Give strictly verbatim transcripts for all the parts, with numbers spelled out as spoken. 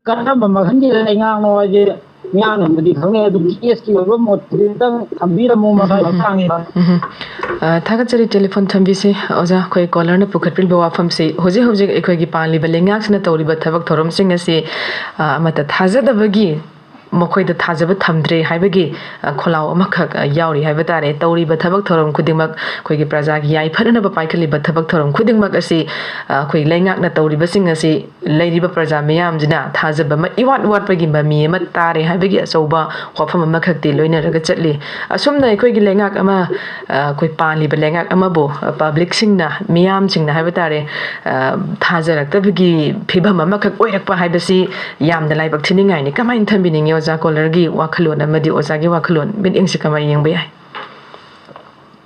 ꯀꯔꯝꯕ ꯃꯈꯜꯒꯤ ꯂꯩꯉꯥꯛꯅꯣ ꯍꯥꯏꯁꯦ ꯃꯤꯌꯥꯝꯅꯕꯨꯗꯤ ꯈꯪꯅꯩ, ꯑꯗꯨ ꯀꯦꯁꯀꯤ ꯑꯣꯏꯕ ꯃꯣꯠꯇꯨꯗꯤ ꯈꯤꯇꯪ ꯊꯝꯕꯤꯔꯝꯃꯣ ꯃꯈꯥ ꯃꯇꯥꯡꯁꯤꯗ꯫ ꯎꯝ꯫ ꯑ, ꯊꯥꯒꯠꯆꯔꯤ ꯇꯦꯂꯤꯐꯣꯟ ꯊꯝꯕꯤꯁꯦ꯫ ꯑꯣꯖꯥ, ꯑꯩꯈꯣꯏ ꯀꯣꯂꯔꯅ ꯄꯨꯈꯠꯄꯤꯔꯤꯕ ꯋꯥꯐꯝꯁꯤ ꯍꯧꯖꯤꯛ ꯍꯧꯖꯤꯛ ꯑꯩꯈꯣꯏꯒꯤ ꯄꯥꯜꯂꯤꯕ ꯂꯩꯉꯥꯛꯁꯤꯅ ꯇꯧꯔꯤꯕ ꯊꯕꯛ ꯊꯧꯔꯝꯁꯤꯡ ꯑꯁꯤ, ꯑ, ꯑꯃꯠꯇ ꯊꯥꯖꯗꯕꯒꯤ, ꯃꯈꯣꯏꯗ ꯊꯥꯖꯕ ꯊꯝꯗ꯭ꯔꯦ ꯍꯥꯏꯕꯒꯤ, ꯑ, ꯈꯣꯜꯂꯥꯎ ꯑꯃꯈꯛ, ꯑ, ꯌꯥꯎꯔꯤ ꯍꯥꯏꯕ ꯇꯥꯔꯦ꯫ ꯇꯧꯔꯤꯕ ꯊꯕꯛ ꯊꯧꯔꯝ ꯈꯨꯗꯤꯡꯃꯛ, ꯑꯩꯈꯣꯏꯒꯤ ꯄ꯭ꯔꯖꯥꯒꯤ ꯌꯥꯏꯐꯅꯅꯕ ꯄꯥꯏꯈꯠꯂꯤꯕ ꯊꯕꯛ ꯊꯧꯔꯝ ꯈꯨꯗꯤꯡꯃꯛ ꯑꯁꯤ, ꯑ, ꯑꯩꯈꯣꯏ ꯂꯩꯉꯥꯛꯅ ꯇꯧꯔꯤꯕꯁꯤꯡ ꯑꯁꯤ ꯂꯩꯔꯤꯕ ꯄ꯭ꯔꯖꯥ ꯃꯤꯌꯥꯝꯁꯤꯅ ꯊꯥꯖꯕ ꯑꯃ ꯏꯋꯥꯠ ꯋꯥꯠꯄꯒꯤ ꯃꯃꯤ ꯑꯃ ꯇꯥꯔꯦ ꯍꯥꯏꯕꯒꯤ ꯑꯆꯧꯕ ꯋꯥꯐꯝ ꯑꯃꯈꯛꯇꯤ ꯂꯣꯏꯅꯔꯒ ꯆꯠꯂꯤ꯫ ꯑꯁꯨꯝꯅ ꯑꯩꯈꯣꯏꯒꯤ ꯂꯩꯉꯥꯛ ꯑꯃ, ꯑ, ꯑꯩꯈꯣꯏ ꯄꯥꯜꯂꯤꯕ ꯂꯩꯉꯥꯛ ꯑꯃꯕꯨ, ꯑ, ꯄꯕ꯭ꯂꯤꯛꯁꯤꯡꯅ, ꯃꯤꯌꯥꯝꯁꯤꯡꯅ ꯍꯥꯏꯕ ꯇꯥꯔꯦ, ꯑ, ꯊꯥꯖꯔꯛꯇꯕꯒꯤ ꯐꯤꯕꯝ ꯑꯃꯈꯛ ꯑꯣꯏꯔꯛꯄ ꯍꯥꯏꯕꯁꯤ ꯌꯥꯝꯅ ꯂꯥꯏꯕꯛ ꯊꯤꯅꯤꯡꯉꯥꯏꯅꯤ꯫ ꯀꯃꯥꯏꯅ ꯊꯝꯕꯤꯅꯤꯡꯉꯤ ꯑꯣꯖꯥ ꯀꯣꯂꯔꯒꯤ ꯋꯥꯈꯜꯂꯣꯟ ꯑꯃꯗꯤ ꯑꯣꯖꯥꯒꯤ ꯋꯥꯈꯜꯂꯣꯟ, ꯃꯤꯠꯌꯦꯡꯁꯤ ꯀꯃꯥꯏꯅ ꯌꯦꯡꯕ ꯌꯥꯏ?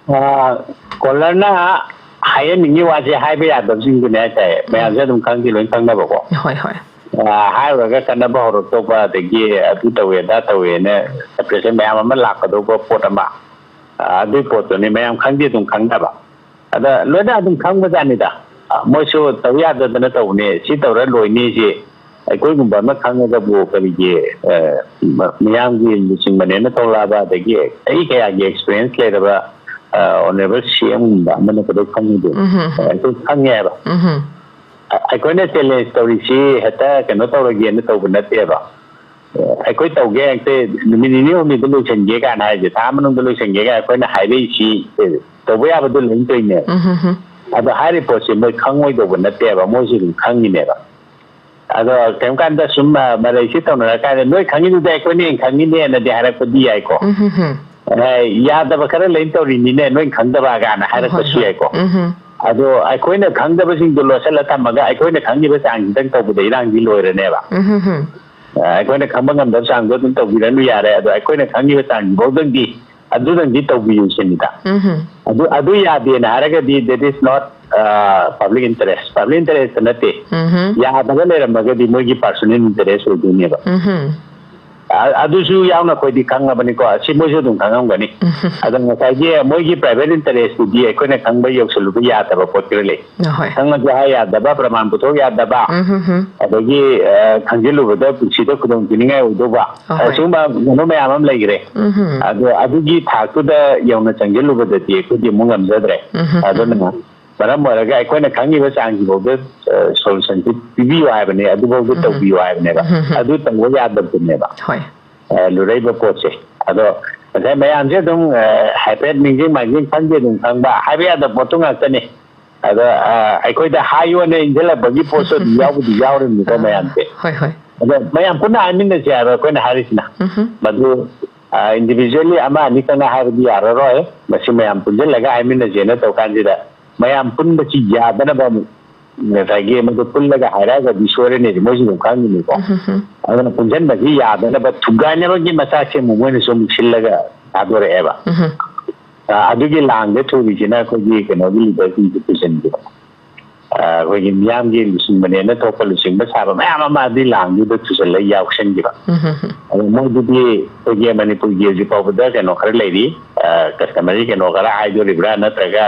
ꯑ, ꯀꯣꯂꯔꯅ ꯍꯥꯏꯍꯟꯅꯤꯡꯉꯤ ꯋꯥꯁꯦ ꯍꯥꯏꯕ ꯌꯥꯗꯕꯁꯤꯡꯗꯨꯅꯦ ꯍꯥꯏꯇꯥꯔꯦ꯫ ꯃꯌꯥꯝꯁꯦ ꯑꯗꯨꯝ ꯈꯪꯗꯤ ꯂꯣꯏ ꯈꯪꯅꯕꯀꯣ꯫ ꯍꯣꯏ, ꯍꯣꯏ꯫ ꯑ, ꯍꯥꯏꯔꯨꯔꯒ ꯀꯟꯅꯕ ꯍꯧꯔꯛꯇꯧꯕ, ꯑꯗꯒꯤ ꯑꯗꯨ ꯇꯧꯋꯦ ꯑꯗꯥ ꯇꯧꯋꯦꯅ ꯁꯦꯄꯔꯦꯁꯟ ꯃꯌꯥꯝ ꯑꯃ ꯂꯥꯛꯀꯗꯧꯕ ꯄꯣꯠ ꯑꯃ, ꯑ, ꯑꯗꯨꯏ ꯄꯣꯠꯇꯨꯅꯤ ꯃꯌꯥꯝ ꯈꯪꯗꯤ ꯑꯗꯨꯝ ꯈꯪꯅꯕ꯫ ꯑꯗ ꯂꯣꯏꯅ ꯑꯗꯨꯝ ꯈꯪꯕꯖꯥꯠꯅꯤꯗ꯫ ꯑ, ꯃꯣꯏꯁꯨ ꯇꯧ ꯌꯥꯗꯗꯅ ꯇꯧꯕꯅꯦ, ꯁꯤ ꯇꯧꯔ ꯂꯣꯏꯅꯤ, ꯁꯤ ꯑꯩꯈꯣꯏꯒꯨꯝꯕ ꯑꯃ ꯈꯪꯉꯒꯕꯨ ꯀꯔꯤꯒꯤ, ꯑ, ꯃ-, ꯃꯤꯌꯥꯝꯒꯤ ꯂꯨꯆꯤꯡꯕꯅꯦꯅ ꯊꯣꯛꯂꯛꯑꯕ, ꯑꯗꯒꯤ ꯆꯍꯤ ꯀꯌꯥꯒꯤ ꯑꯦꯛꯁꯄꯤꯔꯤꯌꯦꯟꯁ ꯂꯩꯔꯕ, ꯑ, ꯑꯣꯅꯔꯦꯕꯜ ꯁꯤ ꯑꯦꯝꯒꯨꯝꯕ ꯑꯃꯅ ꯀꯩꯗꯧ ꯈꯪꯉꯣꯏꯗꯣꯏꯅꯣ? ꯎꯝ, ꯎꯝ, ꯎꯝ꯫ ꯑꯩꯈꯣꯏ ꯈꯪꯉꯦ ꯍꯥꯏꯕ꯫ ꯎꯝ, ꯑ-, ꯑꯩꯈꯣꯏꯅ ꯆꯦꯂꯦꯟꯖ ꯇꯧꯔꯤꯁꯤ ꯍꯦꯛꯇ ꯀꯩꯅꯣ ꯇꯧꯔꯒꯦꯅ ꯇꯧꯕ ꯅꯠꯇꯦꯕ꯫ ꯑ, ꯑꯩꯈꯣꯏ ꯇꯧꯒꯦ, ꯍꯦꯛꯇ ꯅꯨꯃꯤꯠ ꯅꯤꯅꯤ ꯍꯨꯝꯅꯤꯗ ꯂꯣꯏꯁꯤꯟꯒꯦ ꯀꯥꯏꯅ ꯍꯥꯏꯁꯦ, ꯊꯥ ꯃꯅꯨꯡꯗ ꯂꯣꯏꯁꯤꯟꯒꯦ ꯀꯥꯏꯅ ꯑꯩꯈꯣꯏꯅ ꯍꯥꯏꯔꯛꯏꯁꯤ, ꯑ, ꯇꯧꯕ ꯌꯥꯕꯗꯣ ꯂꯣꯏꯅ ꯇꯧꯔꯤꯅꯦꯕ꯫ ꯎꯝ, ꯎꯝ, ꯎꯝ꯫ ꯑꯗꯣ ꯍꯥꯏꯔꯤꯕ ꯄꯣꯠꯁꯦ ꯃꯣꯏ ꯈꯪꯉꯣꯏꯗꯧꯕ ꯅꯠꯇꯦꯕ, ꯃꯣꯏꯁꯨ ꯑꯗꯨꯝ ꯈꯪꯉꯤꯅꯦꯕ꯫ ꯑꯗꯣ ꯀꯔꯤꯝ ꯀꯥꯟꯗ ꯁꯨꯝ, ꯑ, ꯃꯔꯩꯁꯤ ꯇꯧꯅꯔꯀꯥꯟꯗ, "ꯅꯣꯏ ꯈꯪꯉꯤꯗꯨꯗꯤ ꯑꯩꯈꯣꯏꯅ ꯍꯦꯟꯅ ꯈꯪꯉꯤꯅꯦꯅꯗꯤ" ꯍꯥꯏꯔꯛꯄꯗꯤ ꯌꯥꯏꯀꯣ꯫ ꯎꯝ, ꯎꯝ, ꯎꯝ꯫ ꯑ, ꯌꯥꯗꯕ ꯈꯔ ꯂꯩ ꯇꯧꯔꯤꯅꯤꯅꯦ, ꯅꯣꯏ ꯈꯪꯗꯕ ꯀꯥꯏꯅ ꯍꯥꯏꯔꯛꯄꯁꯨ ꯍꯣꯏ, ꯍꯣꯏ꯫ ꯌꯥꯏꯀꯣ꯫ ꯎꯝ, ꯎꯝ꯫ ꯑꯗꯣ ꯑꯩꯈꯣꯏꯅ ꯈꯪꯗꯕꯁꯤꯡꯗꯣ ꯂꯣꯠꯁꯤꯜꯂ ꯊꯝꯃꯒ ꯑꯩꯈꯣꯏꯅ ꯈꯪꯉꯤꯕ ꯆꯥꯡꯁꯤꯗꯪ ꯇꯧꯕꯗ ꯏꯔꯥꯡꯗꯤ ꯂꯣꯏꯔꯅꯦꯕ꯫ ꯎꯝ, ꯎꯝ, ꯎꯝ꯫ ꯑ, ꯑꯩꯈꯣꯏꯅ ꯈꯪꯕ ꯉꯝꯗꯕ ꯆꯥꯡꯗꯣ ꯑꯗꯨꯝ ꯇꯧꯕꯤꯔꯅꯨ ꯌꯥꯔꯦ, ꯑꯗꯣ ꯑꯩꯈꯣꯏꯅ ꯈꯪꯉꯤꯕ ꯆꯥꯡꯁꯤꯐꯥꯎꯗꯪꯗꯤ, ꯑꯗꯨꯗꯪꯗꯤ ꯇꯧꯕꯤꯌꯨ ꯁꯤꯅꯤꯗ꯫ ꯎꯝ, ꯎꯝ꯫ ꯑꯗꯨ, ꯑꯗꯨ ꯌꯥꯗꯦꯅ ꯍꯥꯏꯔꯒꯗꯤ that is not, uh, public interest, public interest ꯅꯠꯇꯦ꯫ ꯎꯝ, ꯎꯝ꯫ ꯌꯥꯗꯕ ꯂꯩꯔꯝꯃꯒꯗꯤ ꯃꯣꯏꯒꯤ personal interest ꯑꯣꯏꯗꯣꯏꯅꯦꯕ꯫ ꯎꯝ, ꯎꯝ꯫ ꯑ-, ꯑꯗꯨꯁꯨ ꯌꯥꯎꯅ ꯑꯩꯈꯣꯏꯗꯤ ꯈꯪꯉꯕꯅꯤꯀꯣ, ꯑꯁꯤ ꯃꯣꯏꯁꯨ ꯑꯗꯨꯝ ꯈꯪꯉꯝꯒꯅꯤ꯫ ꯎꯝ꯫ ꯑꯗꯣ ꯉꯁꯥꯏꯒꯤ ꯃꯣꯏꯒꯤ private interest ꯇꯨꯗꯤ ꯑꯩꯈꯣꯏꯅ ꯈꯪꯕ ꯌꯧꯁꯜꯂꯨꯕ ꯌꯥꯗꯕ ꯄꯣꯠ ꯈꯔ ꯂꯩ꯫ ꯍꯣꯏ꯫ ꯈꯪꯉꯁꯨ ꯍꯥꯏ ꯌꯥꯗꯕ, ꯄ꯭ꯔꯃꯥꯟ ꯄꯨꯊꯣꯛ ꯌꯥꯗꯕ, ꯎꯝ, ꯍꯝ, ꯍꯝ꯫ ꯑꯗꯒꯤ, ꯑ, ꯈꯪꯖꯤꯜꯂꯨꯕꯗ ꯄꯨꯟꯁꯤꯗ ꯈꯨꯗꯣꯡ ꯊꯤꯅꯤꯡꯉꯥꯏ ꯑꯣꯏꯗꯧꯕ, ꯍꯣꯏ꯫ ꯑꯁꯤꯒꯨꯝꯕ ꯀꯩꯅꯣ ꯃꯌꯥꯝ ꯑꯃ ꯂꯩꯈ꯭ꯔꯦ꯫ ꯎꯝ, ꯍꯝ꯫ ꯑꯗꯣ ꯑꯗꯨꯒꯤ ꯊꯥꯛꯇꯨꯗ ꯌꯧꯅ ꯆꯪꯁꯤꯜꯂꯨꯕꯗꯗꯤ ꯑꯩꯈꯣꯏꯗꯤ ꯑꯃꯨꯛ ꯉꯝꯖꯗ꯭ꯔꯦ꯫ ꯎꯝ, ꯍꯝ, ꯍꯝ꯫ ꯑꯗꯨꯅ ꯃꯔꯝ ꯑꯣꯏꯔꯒ ꯑꯩꯈꯣꯏꯅ ꯈꯪꯉꯤꯕ ꯆꯥꯡꯁꯤꯐꯥꯎꯗ, ꯑ, solution ꯁꯤ ꯄꯤꯕꯤꯌꯨ ꯍꯥꯏꯕꯅꯦ, ꯑꯗꯨꯐꯥꯎꯗ ꯎꯝ, ꯍꯝ꯫ ꯇꯧꯕꯤꯌꯨ ꯍꯥꯏꯕꯅꯦꯕ꯫ ꯎꯝ, ꯍꯝ, ꯍꯝ꯫ ꯑꯗꯨ ꯇꯧꯕ ꯌꯥꯗꯕꯗꯨꯅꯦꯕ꯫ ꯍꯣꯏ꯫ ꯑ, ꯂꯨꯔꯛꯏꯕ ꯄꯣꯠꯁꯦ꯫ ꯑꯗꯣ ꯉꯁꯥꯏ ꯃꯌꯥꯝꯁꯦ ꯑꯗꯨꯝ, ꯑ, ꯍꯥꯏꯐꯦꯠ ꯅꯤꯡꯁꯤꯡ ꯃꯥꯡꯖꯤꯡ ꯈꯪꯗꯦ ꯑꯗꯨꯝ ꯈꯪꯕ ꯍꯥꯏꯕ ꯌꯥꯗꯕ ꯄꯣꯠꯇꯨ ꯉꯥꯛꯇꯅꯤ꯫ ꯑꯗꯣ, ꯑ, ꯑꯩꯈꯣꯏꯗ ꯍꯥꯏꯌꯣꯅ ꯏꯟꯁꯤꯜꯂꯛꯄꯒꯤ ꯄꯣꯠꯁꯨ ꯑꯗꯨꯝ ꯌꯥꯎꯕꯨꯗꯤ ꯌꯥꯎꯔꯤꯕꯅꯤꯀꯣ ꯑ, ꯃꯌꯥꯝꯁꯦ꯫ ꯍꯣꯏ, ꯍꯣꯏ꯫ ꯑꯗꯣ ꯃꯌꯥꯝ ꯄꯨꯟꯅ ꯍꯥꯏꯃꯤꯟꯅꯁꯦ ꯍꯥꯏꯕ ꯑꯩꯈꯣꯏꯅ ꯍꯥꯏꯔꯤꯁꯤꯅ꯫ ꯎꯝꯍꯨꯝ꯫ ꯃꯗꯨ, ꯑ, individually ꯑꯃ ꯑꯅꯤꯈꯛꯅ ꯍꯥꯏꯕꯗꯤ ꯌꯥꯔꯔꯣꯏ꯫ ꯃꯁꯤ ꯃꯌꯥꯝ ꯄꯨꯟꯁꯤꯜꯂꯒ ꯍꯥꯏꯃꯤꯟꯅꯁꯦꯅ ꯇꯧ ꯀꯥꯟꯁꯤꯗ ꯃꯌꯥꯝ ꯄꯨꯟꯕꯁꯤ ꯌꯥꯗꯅꯕ ꯑꯃꯨꯛ ꯉꯁꯥꯏꯒꯤ ꯃꯗꯨ ꯄꯨꯜꯂꯒ ꯍꯥꯏꯔꯛꯑꯒꯗꯤ ꯁꯣꯏꯔꯅꯤ, ꯃꯣꯏꯁꯨ ꯑꯗꯨꯝ ꯈꯪꯉꯤꯅꯤꯀꯣ꯫ ꯎꯝꯍꯨꯝ꯫ ꯑꯗꯨꯅ ꯄꯨꯟꯁꯤꯟꯕꯁꯤ ꯌꯥꯗꯅꯕ ꯊꯨꯒꯥꯏꯅꯕꯒꯤ ꯃꯆꯥꯛꯁꯦ ꯑꯃꯨꯛ ꯃꯣꯏꯅꯁꯨ ꯑꯃꯨꯛ ꯁꯤꯜꯂꯒ ꯊꯥꯗꯣꯔꯛꯑꯦꯕ꯫ ꯎꯝꯍꯨꯝ꯫ ꯑ, ꯑꯗꯨꯒꯤ ꯂꯥꯡꯗ ꯊꯨꯔꯤꯁꯤꯅ ꯑꯩꯈꯣꯏꯒꯤ ꯀꯩꯅꯣꯒꯤ leaderꯁꯤꯡꯁꯦ ꯄꯨꯁꯤꯟꯈꯤꯕ꯫ ꯑ, ꯑꯩꯈꯣꯏꯒꯤ ꯃꯤꯌꯥꯝꯒꯤ ꯂꯨꯆꯤꯡꯕꯅꯦꯅ ꯊꯣꯛꯄ ꯂꯨꯆꯤꯡꯕ ꯁꯥꯕ ꯃꯌꯥꯝ ꯑꯃ ꯑꯗꯨꯒꯤ ꯂꯥꯡꯗꯨꯗ ꯊꯨꯖꯜꯂꯒ ꯌꯥꯎꯁꯟꯈꯤꯕ꯫ ꯎꯝ, ꯍꯝ, ꯍꯝ꯫ ꯑꯗꯣ ꯃꯣꯏꯗꯨꯗꯤ ꯑꯩꯈꯣꯏꯒꯤ ꯃꯅꯤꯄꯨꯔꯒꯤ ꯍꯧꯖꯤꯛ ꯐꯥꯎꯕꯗ ꯀꯩꯅꯣ ꯈꯔ ꯂꯩꯔꯤ, ꯑ, customary ꯀꯩꯅꯣ ꯈꯔ ꯍꯥꯏꯗꯣꯔꯤꯕ꯭ꯔꯥ, ꯅꯠꯇ꯭ꯔꯒ,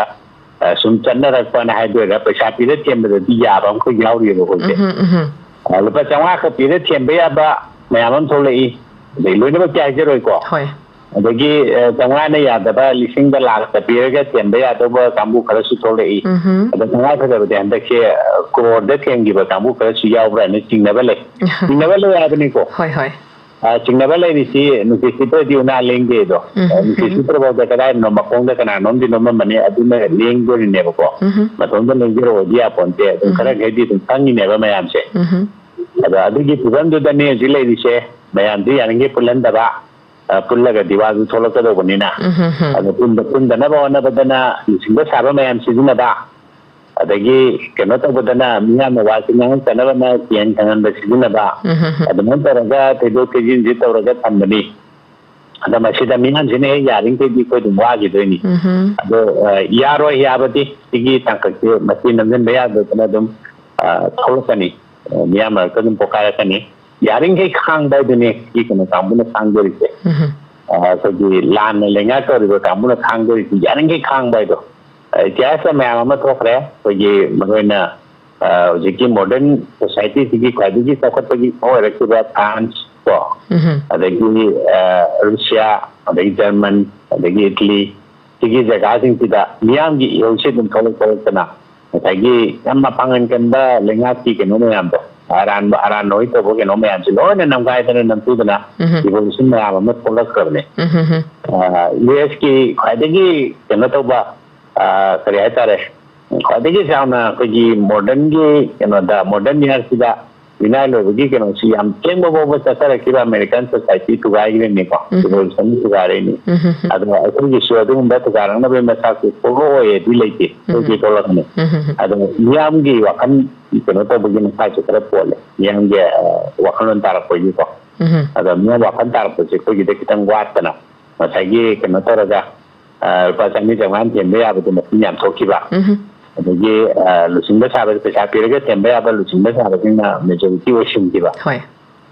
ꯑ, ꯁꯨꯝ ꯆꯠꯅꯔꯛꯄꯅ ꯍꯥꯏꯗꯣꯏꯔꯥ, ꯄꯩꯁꯥ ꯄꯤꯔ ꯊꯦꯝꯕꯗꯗꯤ ꯌꯥꯕ ꯑꯃꯈꯛ ꯌꯥꯎꯔꯤꯑꯕ ꯑꯩꯈꯣꯏꯁꯦ꯫ ꯎꯝ, ꯍꯝ, ꯎꯝ, ꯍꯝ꯫ ꯑ, ꯂꯨꯄꯥ ꯆꯥꯝꯃꯉꯥ ꯈꯛ ꯄꯤꯔ ꯊꯦꯝꯕ ꯌꯥꯕ ꯃꯌꯥꯝ ꯑꯃ ꯊꯣꯛꯂꯛꯏ꯫ ꯑꯗꯩ ꯂꯣꯏꯅꯃꯛꯇꯤ ꯍꯥꯏꯖꯔꯣꯏꯀꯣ꯫ ꯍꯣꯏ꯫ ꯑꯗꯒꯤ, ꯑ, ꯆꯥꯝꯃꯉꯥꯅ ꯌꯥꯗꯕ, ꯂꯤꯁꯤꯡꯗ ꯂꯥꯛꯇ ꯄꯤꯔꯒ ꯊꯦꯝꯕ ꯌꯥꯗꯧꯕ ꯀꯥꯡꯕꯨ ꯈꯔꯁꯨ ꯊꯣꯛꯂꯛꯏ꯫ ꯎꯝꯍꯨꯝ꯫ ꯑꯗꯣ ꯇꯉꯥꯏ ꯐꯗꯕꯗꯤ ꯍꯟꯗꯛꯁꯦ, ꯑ, ꯀ꯭ꯔꯣꯔꯗ ꯊꯦꯝꯈꯤꯕ ꯀꯥꯡꯕꯨ ꯈꯔꯁꯨ ꯌꯥꯎꯕ꯭ꯔꯥꯅ ꯆꯤꯡꯅꯕ ꯂꯩ꯫ ꯆꯤꯡꯅꯕ ꯂꯩ ꯍꯥꯏꯕꯅꯤꯀꯣ꯫ ꯍꯣꯏ, ꯍꯣꯏ꯫ ꯑ, ꯆꯤꯡꯅꯕ ꯂꯩꯔꯤꯁꯤ ꯅꯨꯡꯁꯤꯠ ꯁꯤꯠꯇ꯭ꯔꯗꯤ ꯎꯅꯥ ꯂꯦꯡꯗꯦꯗꯣ꯫ ꯎꯝꯍꯨꯝ꯫ ꯑ, ꯅꯨꯡꯁꯤꯠ ꯁꯤꯠꯇ꯭ꯔꯐꯥꯎꯗ ꯀꯗꯥꯏꯗꯅꯣ ꯃꯈꯣꯡꯗ ꯀꯅꯥꯅꯣꯝꯗꯤ ꯅꯣꯝꯃꯝꯃꯅꯤ, ꯑꯗꯨꯅ ꯂꯦꯡꯗꯣꯔꯤꯅꯦꯕꯀꯣ꯫ ꯎꯝꯍꯨꯝ꯫ ꯃꯇꯣꯝꯇ ꯂꯦꯡꯖꯔꯛꯑꯣꯗꯤ ꯌꯥꯄꯣꯟꯇꯦ꯫ ꯑꯗꯨꯝ ꯎꯝꯍꯨꯝ꯫ ꯈꯔ ꯃꯈꯩꯗꯤ ꯑꯗꯨꯝ ꯈꯪꯉꯤꯅꯦꯕ ꯃꯌꯥꯝꯁꯦ꯫ ꯎꯝꯍꯨꯝ꯫ ꯑꯗꯣ ꯑꯗꯨꯒꯤ ꯐꯤꯕꯝꯗꯨꯗꯅꯦ ꯍꯧꯖꯤꯛ ꯂꯩꯔꯤꯁꯦ꯫ ꯃꯌꯥꯝꯁꯦ ꯌꯥꯔꯤꯈꯩ ꯄꯨꯜꯍꯟꯗꯕ, ꯑ, ꯄꯨꯜꯂꯒꯗꯤ ꯋꯥꯁꯨ ꯊꯣꯛꯂꯛꯀꯗꯧꯕꯅꯤꯅ꯫ ꯎꯝ, ꯍꯝ, ꯍꯝ꯫ ꯑꯗꯣ ꯄꯨꯟꯕ-, ꯄꯨꯟꯗꯅꯕ ꯍꯣꯠꯅꯕꯗꯅ ꯂꯨꯆꯤꯡꯕ ꯁꯥꯕ ꯃꯌꯥꯝ ꯁꯤꯖꯤꯟꯅꯕ, ꯑꯗꯒꯤ ꯀꯩꯅꯣ ꯇꯧꯕꯗꯅ ꯃꯤꯌꯥꯝꯅ ꯋꯥꯁꯤ ꯉꯥꯡꯉꯛꯇꯅꯕꯅ ꯀꯦꯟ ꯈꯪꯍꯟꯕ ꯁꯤꯖꯤꯟꯅꯕ, ꯎꯝ, ꯍꯝ, ꯍꯝ꯫ ꯑꯗꯨꯃꯥꯏꯅ ꯇꯧꯔꯒ ꯊꯩꯗꯣꯛ ꯊꯩꯖꯤꯟꯁꯤ ꯇꯧꯔꯒ ꯊꯝꯕꯅꯤ꯫ ꯑꯗꯣ ꯃꯁꯤꯗ ꯃꯤꯌꯥꯝꯁꯤꯅ ꯍꯦꯛ ꯌꯥꯔꯤꯈꯩꯗꯤ ꯑꯩꯈꯣꯏ ꯑꯗꯨꯝ ꯋꯥꯈꯤꯗꯣꯏꯅꯤ꯫ ꯎꯝ, ꯍꯝ꯫ ꯑꯗꯣ, ꯑ, ꯌꯥꯔꯣꯏ ꯌꯥꯕꯗꯤ ꯁꯤꯒꯤ ꯇꯥꯡꯀꯛꯁꯦ ꯃꯁꯤ ꯅꯝꯁꯤꯟꯕ ꯌꯥꯗꯗꯅ ꯑꯗꯨꯝ, ꯑ, ꯊꯣꯛꯂꯛꯀꯅꯤ꯫ ꯑ, ꯃꯤꯌꯥꯝ ꯃꯔꯛꯇ ꯑꯗꯨꯝ ꯄꯣꯛꯈꯥꯏꯔꯛꯀꯅꯤ꯫ ꯌꯥꯔꯤꯈꯩ ꯈꯥꯡꯕ ꯍꯥꯏꯗꯨꯅꯤ ꯑꯩꯈꯣꯏꯒꯤ ꯀꯩꯅꯣ ꯀꯥꯡꯕꯨꯅ ꯈꯥꯡꯗꯣꯔꯤꯁꯦ꯫ ꯑꯩꯈꯣꯏꯒꯤ ꯂꯥꯟꯅ ꯂꯩꯉꯥꯛ ꯇꯧꯔꯤꯕ ꯀꯥꯡꯕꯨꯅ ꯈꯥꯡꯗꯣꯔꯤꯁꯦ ꯌꯥꯔꯤꯈꯩ ꯈꯥꯡꯕ ꯍꯥꯏꯗꯣ꯫ ꯏꯇꯤꯍꯥꯁꯇ ꯃꯌꯥꯝ ꯑꯃ ꯊꯣꯛꯈ꯭ꯔꯦ꯫ ꯑꯩꯈꯣꯏꯒꯤ ꯃꯔꯨꯑꯣꯏꯅ, ꯑ, ꯍꯧꯖꯤꯛꯀꯤ ꯃꯣꯗꯔꯟ ꯁꯣꯁꯥꯏꯇꯤꯁꯤꯒꯤ ꯈ꯭ꯋꯥꯏꯗꯒꯤ ꯆꯥꯎꯈꯠꯄꯒꯤ ꯑꯃ ꯑꯣꯏꯔꯛꯈꯤꯕ ꯐ꯭ꯔꯥꯟꯁ ꯀꯣ, ꯑꯗꯒꯤ, ꯑ, ꯔꯨꯁꯤꯌꯥ, ꯑꯗꯒꯤ ꯖꯔꯃꯟ, ꯑꯗꯒꯤ ꯏꯇꯂꯤ, ꯁꯤꯒꯤ ꯖꯒꯥꯁꯤꯡꯁꯤꯗ ꯃꯤꯌꯥꯝꯒꯤ ꯏꯍꯧꯁꯦ ꯑꯗꯨꯝ ꯊꯣꯛꯂꯛ ꯊꯣꯛꯂꯛꯇꯅ ꯉꯁꯥꯏꯒꯤ ꯌꯥꯝ ꯃꯄꯥꯡꯒꯜ ꯀꯟꯕ ꯂꯩꯉꯥꯛꯀꯤ ꯀꯩꯅꯣ ꯃꯌꯥꯝꯗꯣ, ꯑꯔꯥꯟꯕ, ꯑꯔꯥꯟꯕ ꯍꯣꯏ ꯇꯧꯕ ꯀꯩꯅꯣ ꯃꯌꯥꯝꯁꯦ ꯂꯣꯏꯅ ꯅꯝꯒꯥꯏꯗꯅ ꯅꯝꯊꯨꯗꯅ ꯎꯝ꯫ Revolution ꯃꯌꯥꯝ ꯑꯃ ꯊꯣꯛꯂꯛꯈ꯭ꯔꯕꯅꯦ꯫ ꯎꯝ꯫ ꯑ, ꯌꯨ ꯑꯦꯁꯀꯤ ꯈ꯭ꯋꯥꯏꯗꯒꯤ ꯀꯩꯅꯣ ꯇꯧꯕ, ꯑ, ꯀꯔꯤ ꯍꯥꯏꯇꯥꯔꯦ, ꯈ꯭ꯋꯥꯏꯗꯒꯤ ꯆꯥꯎꯅ ꯑꯩꯈꯣꯏꯒꯤ ꯃꯣꯗꯔꯟꯒꯤ ꯀꯩꯅꯣꯗ, ꯃꯣꯗꯔꯟ ꯏꯌꯥꯔꯁꯤꯗ ꯃꯤꯅꯥꯏ ꯂꯣꯏꯕꯒꯤ ꯀꯩꯅꯣꯁꯤ ꯌꯥꯝ ꯊꯦꯡꯕ ꯐꯥꯎꯕ ꯆꯠꯊꯔꯛꯈꯤꯕ ꯑꯃꯦꯔꯤꯀꯥꯟ ꯁꯣꯁꯥꯏꯇꯤ ꯊꯨꯒꯥꯏꯈ꯭ꯔꯦꯅꯦꯀꯣ꯫ ꯎꯝ꯫ Revolution ꯊꯨꯒꯥꯏꯔꯛꯏꯅꯤ꯫ ꯎꯝ꯫ ꯑꯗꯣ ꯑꯩꯈꯣꯏꯒꯤꯁꯨ ꯑꯗꯨꯒꯨꯝꯕ ꯊꯨꯒꯥꯏꯔꯛꯅꯕꯒꯤ ꯃꯆꯥꯛꯁꯦ ꯊꯣꯛꯂꯛꯑꯣꯏꯗꯤ ꯂꯩꯇꯦ꯫ ꯎꯝ꯫ ꯊꯣꯛꯇꯤ ꯊꯣꯛꯂꯛꯀꯅꯤ꯫ ꯎꯝ꯫ ꯑꯗꯣ ꯃꯤꯌꯥꯝꯒꯤ ꯋꯥꯈꯜ ꯀꯩꯅꯣ ꯇꯧꯕꯒꯤ ꯃꯈꯥꯁꯨ ꯈꯔ ꯄꯣꯜꯂꯦ꯫ ꯃꯤꯌꯥꯝꯒꯤ, ꯑ, ꯋꯥꯈꯜꯂꯣꯟ ꯇꯥꯔꯛꯄꯒꯤꯀꯣ꯫ ꯎꯝ꯫ ꯑꯗꯣ ꯃꯤꯌꯥꯝ ꯋꯥꯈꯜ ꯇꯥꯔꯛꯄꯁꯦ ꯑꯩꯈꯣꯏꯒꯤꯗ ꯈꯤꯇꯪ ꯋꯥꯠꯇꯅ ꯉꯁꯥꯏꯒꯤ ꯀꯩꯅꯣ ꯇꯧꯔꯒ, ꯑ, ꯂꯨꯄꯥ ꯆꯥꯝꯃꯔꯤ ꯆꯥꯝꯃꯉꯥ ꯊꯦꯝꯕ ꯌꯥꯕꯗꯣ ꯃꯁꯤꯡ ꯌꯥꯝ ꯊꯣꯛꯈꯤꯕ꯫ ꯎꯝ꯫ ꯑꯗꯒꯤ, ꯑ, ꯂꯨꯆꯤꯡꯕ ꯁꯥꯕ, ꯄꯩꯁꯥ ꯄꯤꯔꯒ ꯊꯦꯝꯕ ꯌꯥꯕ ꯂꯨꯆꯤꯡꯕ ꯁꯥꯕꯁꯤꯡꯅ majority ꯑꯣꯏꯁꯤꯟꯈꯤꯕ꯫ ꯍꯣꯏ꯫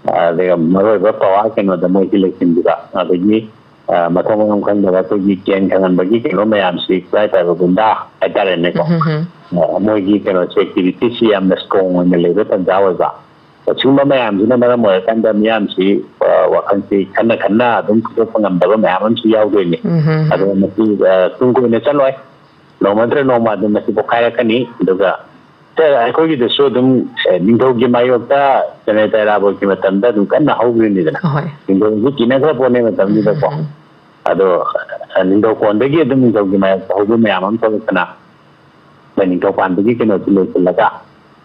ꯑ, ꯑꯗꯨꯒ ꯃꯔꯨꯑꯣꯏꯕ power ꯀꯩꯅꯣꯗ ꯃꯣꯏꯒꯤ ꯂꯩꯁꯤꯟꯈꯤꯕ꯫ ꯑꯗꯒꯤ, ꯑ, ꯃꯊꯣꯡ ꯃꯔꯝ ꯈꯪꯗꯕ ꯑꯩꯈꯣꯏꯒꯤ ꯀꯦꯟ ꯈꯪꯍꯟꯕꯒꯤ ꯀꯩꯅꯣ ꯃꯌꯥꯝꯁꯤ ꯏꯀꯥꯏ ꯄꯥꯏꯕ ꯒꯨꯟꯗꯥ ꯍꯥꯏꯇꯥꯔꯦꯅꯦꯀꯣ꯫ ꯎꯝ꯫ ꯑ, ꯃꯣꯏꯒꯤ ꯀꯩꯅꯣꯁꯦ, activityꯁꯤ ꯌꯥꯝꯅ strong ꯑꯣꯏꯅ ꯂꯩꯕ ꯇꯥꯟꯖꯥ ꯑꯣꯏꯕ꯫ ꯑꯁꯤꯒꯨꯝꯕ ꯃꯌꯥꯝꯁꯤꯅ ꯃꯔꯝ ꯑꯣꯏꯔꯀꯥꯟꯗ ꯃꯤꯌꯥꯝꯁꯤ, ꯑ, ꯋꯥꯈꯜꯁꯤ ꯈꯟꯅ ꯈꯟꯅ ꯑꯗꯨꯝ ꯐꯨꯗꯣꯛꯄ ꯉꯝꯗꯕ ꯃꯌꯥꯝ ꯑꯃꯁꯨ ꯌꯥꯎꯗꯣꯏꯅꯤ꯫ ꯎꯝ꯫ ꯑꯗꯣ ꯃꯁꯤ, ꯑ, ꯇꯨꯡ ꯀꯣꯏꯅ ꯆꯠꯂꯣꯏ꯫ ꯅꯣꯡꯃ ꯅꯠꯇ꯭ꯔ ꯅꯣꯡꯃ ꯑꯗꯨꯝ ꯃꯁꯤ ꯄꯣꯛꯈꯥꯏꯔꯛꯀꯅꯤ꯫ ꯑꯗꯨꯒ ꯁꯦ, ꯑꯩꯈꯣꯏꯒꯤꯗꯁꯨ ꯑꯗꯨꯝ, ꯑꯦ, ꯅꯤꯡꯊꯧꯒꯤ ꯃꯥꯌꯣꯛꯇ ꯁꯦꯅꯥꯄꯇꯤ ꯏꯔꯥꯕꯣꯠꯀꯤ ꯃꯇꯝꯗ ꯑꯗꯨꯝ ꯀꯟꯅ ꯍꯧꯈ꯭ꯔꯤꯅꯤꯗꯅ꯫ ꯍꯣꯏ꯫ ꯅꯤꯡꯊꯧꯁꯨ ꯀꯤꯅꯈ꯭ꯔ ꯄꯣꯠꯅꯦ ꯃꯇꯝꯗꯨꯗꯀꯣ꯫ ꯎꯝ꯫ ꯑꯗꯣ, ꯑ, ꯅꯤꯡꯊꯧ ꯀꯣꯟꯗꯒꯤ ꯑꯗꯨꯝ ꯅꯤꯡꯊꯧꯒꯤ ꯃꯥꯌꯣꯛꯇ ꯍꯧꯕ ꯃꯌꯥꯝ ꯑꯃ ꯊꯣꯛꯂꯛꯇꯅ ꯑꯩꯈꯣꯏ ꯅꯤꯡꯊꯧ ꯄꯥꯟꯕꯒꯤ ꯀꯩꯅꯣꯁꯤ ꯂꯣꯏꯁꯤꯜꯂꯒ,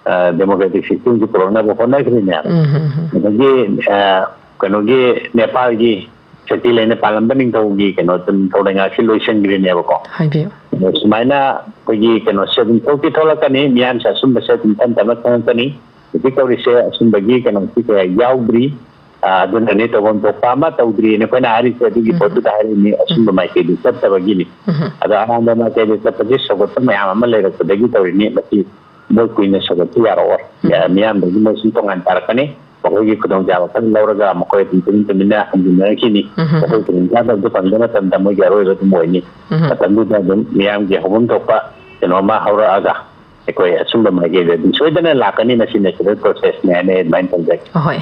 ꯑ, democratic systemꯁꯤ ꯄꯨꯔꯛꯅꯕ ꯍꯣꯠꯅꯈ꯭ꯔꯤꯅꯦꯕ꯫ ꯎꯝ, ꯎꯝ, ꯎꯝ꯫ ꯑꯗꯒꯤ, ꯑ, ꯀꯩꯅꯣꯒꯤ ꯅꯦꯄꯥꯜꯒꯤ ꯁꯛꯇꯤ ꯂꯩꯅ ꯄꯥꯜꯂꯝꯕ ꯅꯤꯡꯊꯧꯒꯤ ꯀꯩꯅꯣ, ꯅꯤꯡꯊꯧ ꯂꯩꯉꯥꯛꯁꯤ ꯂꯣꯏꯁꯤꯟꯈ꯭ꯔꯤꯅꯦꯕꯀꯣ꯫ ꯍꯥꯏꯕꯤꯌꯨ꯫ ꯑꯗꯣ ꯁꯨꯃꯥꯏꯅ ꯑꯩꯈꯣꯏꯒꯤ ꯀꯩꯅꯣꯁꯦ ꯑꯗꯨꯝ ꯊꯣꯛꯇꯤ ꯊꯣꯛꯂꯛꯀꯅꯤ, ꯃꯤꯌꯥꯝꯁꯦ ꯑꯁꯨꯝꯕꯁꯦ ꯑꯗꯨꯝ ꯇꯞ ꯇꯞꯅ ꯈꯪꯉꯛꯀꯅꯤ꯫ ꯍꯧꯖꯤꯛ ꯇꯧꯔꯤꯁꯦ ꯑꯁꯨꯝꯕꯒꯤ ꯀꯩꯅꯣꯁꯤ ꯀꯌꯥ ꯌꯥꯎꯗ꯭ꯔꯤ꯫ ꯑ, ꯑꯗꯨꯅꯅꯦ ꯇꯧꯐꯝ ꯊꯣꯛꯄ ꯑꯃ ꯇꯧꯗ꯭ꯔꯤꯅ ꯑꯩꯈꯣꯏꯅ ꯍꯥꯏꯔꯤꯁꯦ꯫ ꯑꯗꯨꯒꯤ ꯎꯝ꯫ ꯄꯣꯠꯇꯨꯗ ꯍꯥꯏꯔꯤꯅꯤ, ꯑꯁꯨꯝꯕ ꯃꯥꯏꯀꯩꯗꯨ ꯆꯠꯇꯕꯒꯤꯅꯤ꯫ ꯎꯝ꯫ ꯑꯗꯣ ꯑꯔꯥꯟꯕ ꯃꯥꯏꯀꯩꯗ ꯆꯠꯄꯁꯦ ꯁꯧꯒꯠꯄ ꯃꯌꯥꯝ ꯑꯃ ꯂꯩꯔꯛꯄꯗꯒꯤ ꯇꯧꯔꯤꯅꯤ꯫ ꯃꯁꯤ ꯃꯣꯏ ꯀꯨꯏꯅ ꯁꯧꯒꯠꯄ ꯌꯥꯔꯛꯑꯣꯏ꯫ ꯎꯝ꯫ ꯃꯤꯌꯥꯝꯗꯒꯤ ꯃꯣꯏ ꯁꯨꯝ ꯇꯣꯉꯥꯟ ꯇꯥꯔꯛꯀꯅꯤ꯫ ꯃꯈꯣꯏꯒꯤ ꯈꯨꯗꯣꯡꯆꯥꯕ ꯈꯔ ꯂꯧꯔꯒ ꯃꯈꯣꯏ ꯑꯗꯨꯝ ꯇꯨꯃꯤꯟ ꯇꯨꯃꯤꯟꯅ ꯍꯟꯖꯤꯟꯅꯔꯛꯈꯤꯅꯤ꯫ ꯎꯝ꯫ ꯃꯈꯣꯏ ꯈꯨꯗꯣꯡꯆꯥꯗꯕꯗꯨ ꯐꯪꯕ ꯃꯇꯝꯗ ꯃꯣꯏꯒꯤ ꯑꯔꯣꯏꯕ ꯑꯗꯨꯝ ꯑꯣꯏꯅꯤ꯫ ꯎꯝ꯫ ꯃꯇꯝꯗꯨꯗ ꯑꯗꯨꯝ ꯃꯤꯌꯥꯝꯒꯤ ꯍꯧꯐꯝ ꯊꯣꯛꯄ ꯀꯩꯅꯣꯝꯃ ꯍꯧꯔꯛꯑꯒ ꯑꯩꯈꯣꯏ ꯑꯆꯨꯝꯕ ꯃꯥꯏꯀꯩꯗꯗꯤ ꯁꯣꯏꯗꯅ ꯂꯥꯛꯀꯅꯤ꯫ ꯃꯁꯤ natural processꯅꯦ ꯍꯥꯏꯅ ꯑꯩ ꯑꯗꯨꯃꯥꯏꯅ ꯊꯝꯖꯒꯦ꯫ ꯑꯍꯣꯏ꯫